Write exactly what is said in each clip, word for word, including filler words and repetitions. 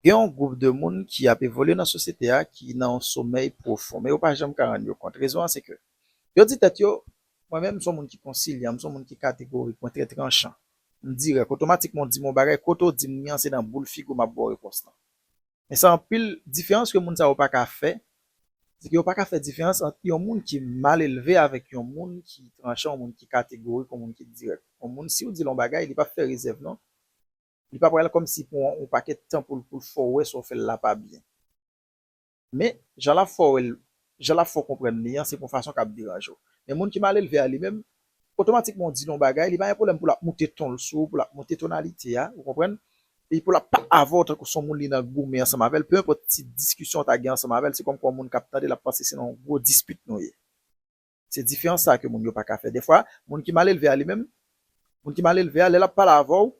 Gen yon gwoup de moun ki ap evolye nan sosyete a ki nan yon somèy pwofon, men yo pa janm ka rann yo kont. Rezon an se ke yo di tèt yo, mwen menm, m se yon moun ki konsilyan, m se yon moun ki kategorik, mwen trè tranchan, m dirèk. Otomatikman, w di m yon bagay, kote w di m li an, se nan boul figi w m ap ba w repons lan. Men sa anpil diferans ke moun sa yo pa ka fè, se ke yo pa ka fè diferans ant yon moun ki mal elve avèk yon moun ki tranchan, yon moun ki kategorik, yon moun ki dirèk. Yon moun, si w di l yon bagay, li p ap fè rezèv, non. Li pa pral kòmsi pran yon pakèt tan pou l, pou l fè w wè sa w fè l la pa byen. Men, jan l ap fè w wè l, jan l ap fè w konprann li an, se pa yon fason k ap deranje w. Men moun ki mal elve a li menm, otomatikman w di l yon bagay, li pa gen pwoblèm pou l ap moute ton l sou ou, pou l ap moute tonalite a, ou konprann? Epi pou l ap pale avè w tankou se yon moun li nan goumen ansanm avè l, pe enpòt ti diskisyon w ta gen ansanm avè l, se kòmkwa yon moun k ap tande l ap panse se nan yon gwo dispit nou ye. Se diferans sa ke moun yo pa ka fè. Dèfwa, moun ki mal elve a li menm, moun ki mal elve a, lè l ap pale avè w,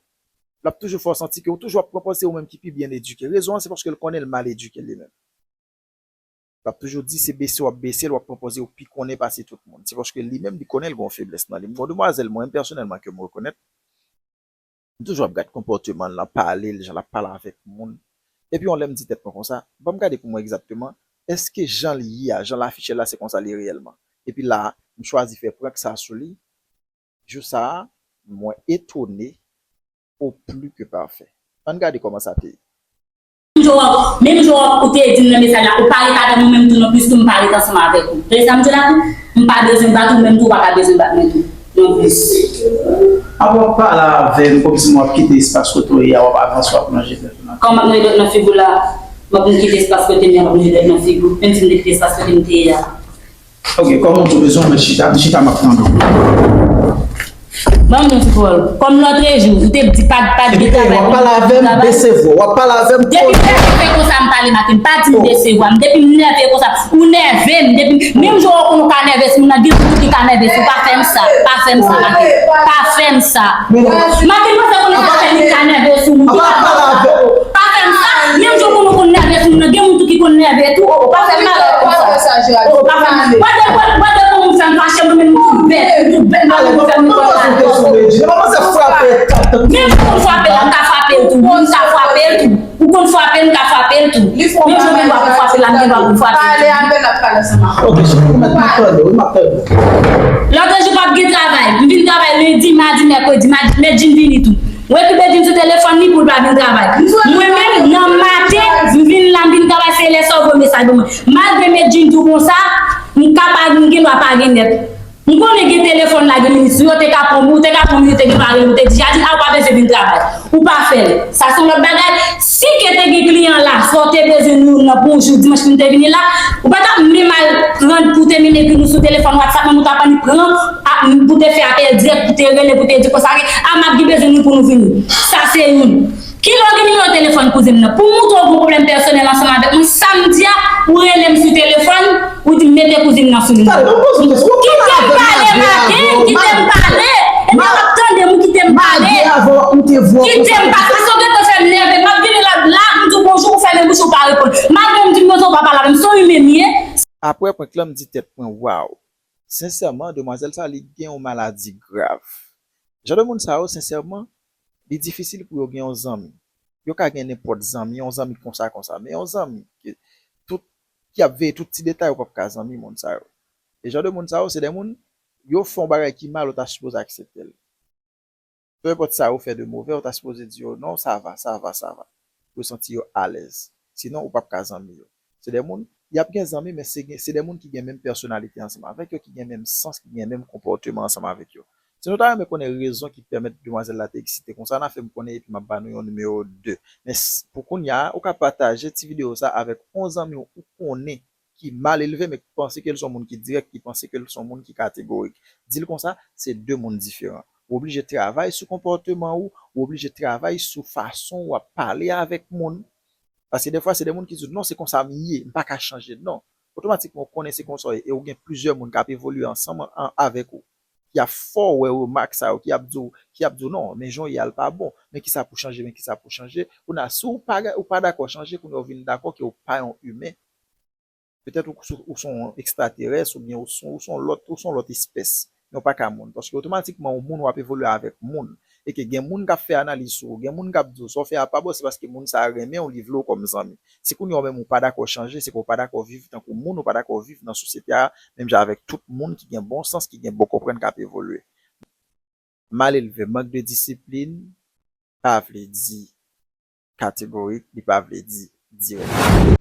l ap toujou fè w santi ke ou toujou ap pran pòz se ou menm ki pi byen edike. Rezon an, se paske l konnen l mal edike li menm. L ap toujou di se bese w ap bese l, w ap pran pòz ou pi konnen pase tout moun. Se paske li menm, li konnen l gen yon feblès nan li. M gen yon demwazèl, mwen menm pèsonèlman, ke m rekonèt, m toujou ap gad konpòteman l lan, pale l, jan l ap pale avèk moun. Epi yon lè m di tèt mwen konsa, ban m gade pou mwen egzakteman, èske jan l ye a, jan l afiche l la, se konsa l ye reyèlman? Epi la, m chwazi fè prank sa sou li. Jou sa a, mwen etone au plus que parfait. Ann gade kòman sa te ye. Menm jan w ap, menm jan w ap, ou te di m nan mesaj la, ou pa ret avè m ou menm tou non plis tou, m pa ret ansanm avèk ou. Tande sa m di w la tou? M pa bezwen bat ou, menm tou ou pa ka bezwen bat mwen tou non plis. Apre w ap pale avè m kòmsi w ap kite espas kote w ye a, w ap avanse, w ap lonje dwèt ou nan. Kòman m ap lonje dwèt nan figi w la? M ap kite espas kote m ye a, m ap lonje dwèt nan figi w, menm si m te kite espas kote m te ye a. Ok, kòman w bezwen mwen chita? M chita, m ap tande w. Ban m yon ti pawòl. Kòm lòtrejou, ou te di pa, pa gen travay. W ap pale avè m, bese vwa. W ap pale avè m. Depi m nève konsa, m pale, Maten. Pa di m bese vwa m. Depi m nève konsa, ou nève m. Depi, menm jan w konnen w ka nève sou moun nan, gen moun ki ka nève sou. Pa fè m sa. Pa fè m sa, Maten. Pa fè m sa. Maten, panse konnen sa fè li ka nève sou moun. Pa fè m sa. Menm jan w konnen w konn nève sou moun nan, gen moun tou ki konn nève tou. Pa fè m malè konsa. Pa fè m. Gade, gade, gade kòman w fè m fache, mwen menm m tou bèt, m tou bèt, m pa konn fè m konn sa. Menm jan w konn frape la, m ka frape l tou. M ka frape l tou. Ou konn frape, m ka frape l tou. Menm jan w gen dwa pou frape la, m gen dwa pou frape l tou. Pale avè l, ap pale ansanm avè l. Ok, cheri, m ap tande w, m ap tande w. Lòt jou p ap gen travay. M vin travay lendi, madi, mèkredi, madi, Medjine vini tou. Mwen ki Bedjine sou telefòn li pou l pa vin travay. Mwen menm, nan maten, m vin la, m vin travay, se lè sa w voye mesaj ban mwen. Malgre Medjine di w konsa, m ka pa, m gen dwa pa gen nèt. M konnen gen telefòn la, gen minit, si yo te ka pran, ou te ka pran, ou te gen dwa rele, ou te di, Jadine, a, ou pa bezwen vin travay. Ou pa fè l. Sa se yon lòt bagay. Si ke te gen kliyan la, sa w te bezwen nou nan pou yon jou dimanch pou nou te vini la, ou pa t ap menm al pran pou te menm ekri nou sou telefòn WhatsApp, menm ou t ap annik pran, a, pou te fè apèl dirèk, pou te rele, pou te di konsa, ke, a, m ap gen bezwen nou pou nou vini. Sa se youn. Kilè w gen nimewo telefòn kouzen m nan? Pou m montre w gen pwoblèm pèsonèl ansanm avèk mwen, samdi a, ou rele m sou telefòn, ou di m mete kouzen m nan sou li. Kite m pale, Maten, kite m pale. Ebyen, m ap tande m, kite m pale. Kite m pale. Sa se w gentan fè m nève. M ap vini la, la, m di w bonjou, ou fèmen bouch ou, ou pa reponn. Malgre m di m konsa, ou pa pale avè m. Se yon imen m ye. Apre prank lan, m di tèt mwen, waw. Sensèman, demwazèl sa, li gen yon maladi grav. Jan de moun sa yo, sensèman, li difisil pou yo gen yon zanmi. Yo ka gen nenpòt zanmi, yon zanmi konsa, konsa, men yon zanmi ke tout, ki ap veye tout ti detay, ou p ap ka zanmi moun sa yo. E jan de moun sa yo, se de moun, yo fè yon bagay ki mal, ou ta sipoze aksepte l. Pe enpòt sa yo fè de movè, ou ta sipoze di yo, non, sa va, sa va, sa va. Pou yo santi yo alèz. Sinon, ou p ap ka zanmi yo. Se de moun, y ap gen zanmi, men se gen, se de moun ki gen menm pèsonalite ansanm avèk yo, ki gen menm sans, ki gen menm konpòteman ansanm avèk yo. Si nou ta renmen konnen rezon ki pèmèt demwazèl la te eksite konsa, n a fè m konnen epi m ap ba nou yon nimewo de. Men s-, pou kounye a, ou ka pataje ti videyo sa avèk yon zanmi w ou konnen ki mal elve, men ki panse ke l se yon moun ki dirèk, ki panse ke l se yon moun ki kategorik. Di l konsa, se de moun diferan. Ou oblije travay sou konpòteman ou, ou oblije travay sou fason w ap pale avèk moun. Paske defwa, se de moun ki di w, non, se konsa m ye, m pa ka chanje, non. Otomatikman, ou konnen se konsa w ye, e ou gen plizyè moun k ap evolye ansanm an, avèk ou, ki ap fè w wè remak sa yo, ki ap di w, ki ap di w, non, men jan w ye a l pa bon, men kisa pou chanje, men kisa pou chanje. Kounye a, si w pa, ou pa dakò chanje, kounye a w vin dakò ke w pa yon imen. Petèt ou, ou se yon ekstraterès, oubyen ou se, ou se yon lòt, ou se yon lòt espès. Men w pa ka moun. Paske otomatikman, yon moun w ap evolye avèk moun. e ke gen moun k ap fè analiz sou ou, gen moun k ap di w sa w fè a pa bon, se paske moun sa a renmen w, li vle w kòm zanmi. Si kounye a w menm ou pa dakò chanje, se ke w pa dakò viv tankou moun, ou pa dakò viv nan sosyete a, menm jan avèk tout moun ki gen bon sans, ki gen bon konprann, k ap evolye. Malelve, mank de disiplin pa vle di kategorik, li pa vle di dirèk.